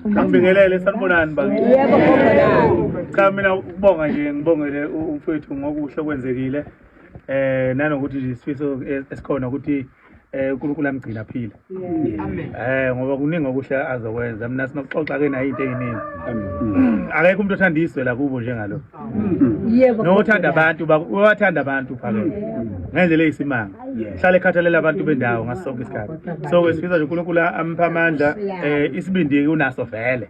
Angibingelele, sanibonani bakithi. Yebo gogo. Cha, mina ukubonga nje, ngibongele umfowethu ngokuhle okwenzekile. Nanokuthi nje isifiso esikhona ukuthi uNkulunkulu amgcina aphile. Amen. Ngoba kuningi okuhle azokwenza. Mina sinokuxoxa ke naye into eyiningi. Akekho umuntu othanda izwe la kubo njengalo. Yebo. Nothanda abantu, uyathanda abantu phakele. Ngendlela eyisimanga. Hlale ekhathalela abantu bendawo ngaso sonke isikhathi. So ke sifisa nje uNkulunkulu amphe amandla, isibindi unaso vele.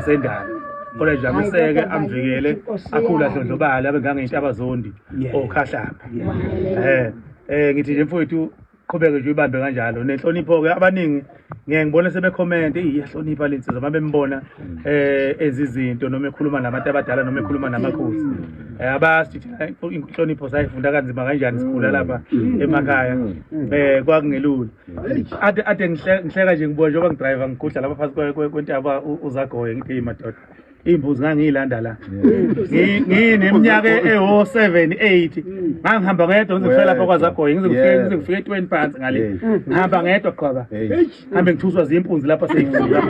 Sendalo. Kodwa nje ameseke, amvikele, akhule, adlondlobale, abe ngangeyintaba zondi okhahlamba. Ngithi nje mfowethu, qhubeke nje uyibambe kanjalo nenhlonipho ke. Abaningi ngeke ngibone sebecomment, iyahlonipha lensizwa, mabembona ezizinto noma ekhuluma nabantu abadala noma ekhuluma namakhosi. Abazi thina inhlonipho sayifunda kanzima kanjani sikhula lapha emakhaya. Kwakungelula. Ade ade ngihleka nje, ngibona njengoba ngidrive ngigudla lapha phansi kwentaba uZagoye, ngithi, "Hey madoda, iy'mbuzi ngangiyilanda la ngineminyaka ewo-7 8, ngangihamba ngedwa ngize ngifike lapha kwaZagoye, ngize ngifike e-20 phansi ngale, ngihamba ngedwa qhwaba, hambe ngithuswa zimpunzi lapha seyivuka.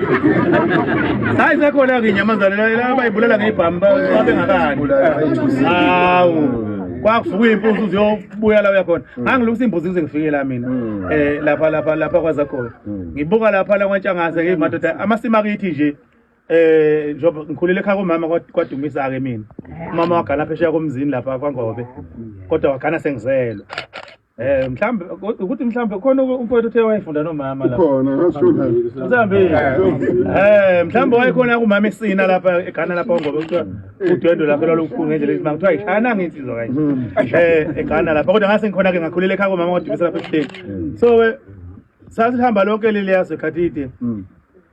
Hayi, sekhona-ke inyamazane la bayibulala ngey'bhamu, babengakani. Hawu, kwakuvuka iy'mpunzi uziyobuya la uyakhona. Ngangilungisa imbuzi ngize ngifike la mina lapha kwaZagoye, ngibuka lapha la kwaNtshangase. Ngimadoda, amasimo akithi nje, njengoba ngikhulele ekhaya komama kwadumisa ke mina, umama wagana phesheya komzini lapha kwaNgobe, kodwa wagana sengizelwe. Mhlambe ukuthi mhlambe khona umfowethu uthe wayefunda nomama lapha. Khona ngasifunda. Usahambile. Mhlambe wayekhona kumama esina lapha eGhana lapha ngoba kuthiwa udwendwe lakhe lwalukhulu ngendlela ethi kuthiwa ishana ngensizwa kanje. EGhana lapha, kodwa ngase ngikhona ke, ngakhulela ekhaya komama kwadumisa lapha ebuhleni. So ke sasihamba lonke leli yazwe khathide.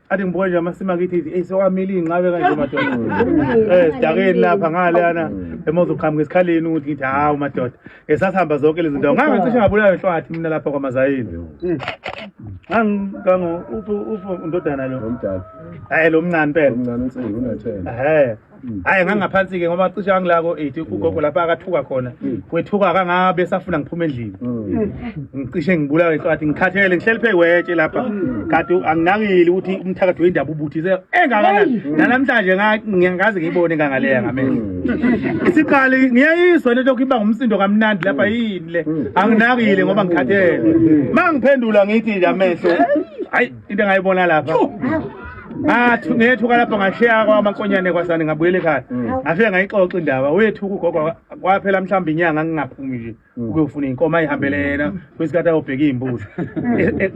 Athi ngibuka nje amasimo akithi, hey, sewamile iy'nqabe kanje madoda. Sidakeni lapha ngaleyana emoza uqhamuka esikhaleni ukuthi ngithi, hawu madoda. Sasihamba zonke lezi ndawo. Ngangicishe ngabulawa inhlwathi mina lapha kwaMazayini. Ngangango uphi undodana lo? Omdala. Hayi, lo mncane phela. Omncane uNsiki una-10. Ehhe. Hayi, ngangaphansi ke ngoba cishe ngangilako 8, ugogo lapha akathuka khona. Kwethuka kangabe safuna ngiphume endlini. Ngicishe ngibulawe inhlwathi, ngikhathele, ngihleli phe kwetshe lapha. Kade anginakile ukuthi umthakathi wendaba ubuthise engakanani. Namhlanje ngiyangikaze ngiyibone ngangaleya ngamehlo. Isiqali ngiyayizwa lento yokuba ngumsindo kamnandi lapha, yini le? Anginakile ngoba ngikhathele. Mangiphendula ngithi nje amehlo. Hayi, into engayibona lapha. Ngathi ngethuka lapho, ngashiya kwamankonyane kwasani, ngabuyela ekhaya. Ngafika ngayixoxa indaba wethu kugogo, kwaphela mhlawumbe inyanga ngingaphumi nje ukuyofuna inkomo ayihambele yena kwesikhathi ayobheka iy'mbuzi.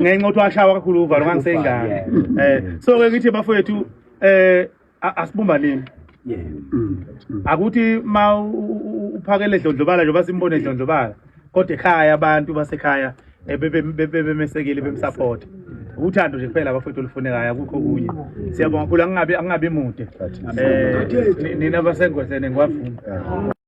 Ngenxa yokuthi washawa kakhulu uvalo, ngangiseyingane. So ke ngithi bafowethu, asibumbaneni. Akuthi ma uphakele dlondlobala njengoba simbone dlondlobala, kodwa ekhaya abantu basekhaya bemesekile, bemsupport. Uthando nje kuphela abafowethu olufunekayo, akukho okunye. Siyabonga kakhulu, angingabi mude. Nina basengwesene, ngiwavuma.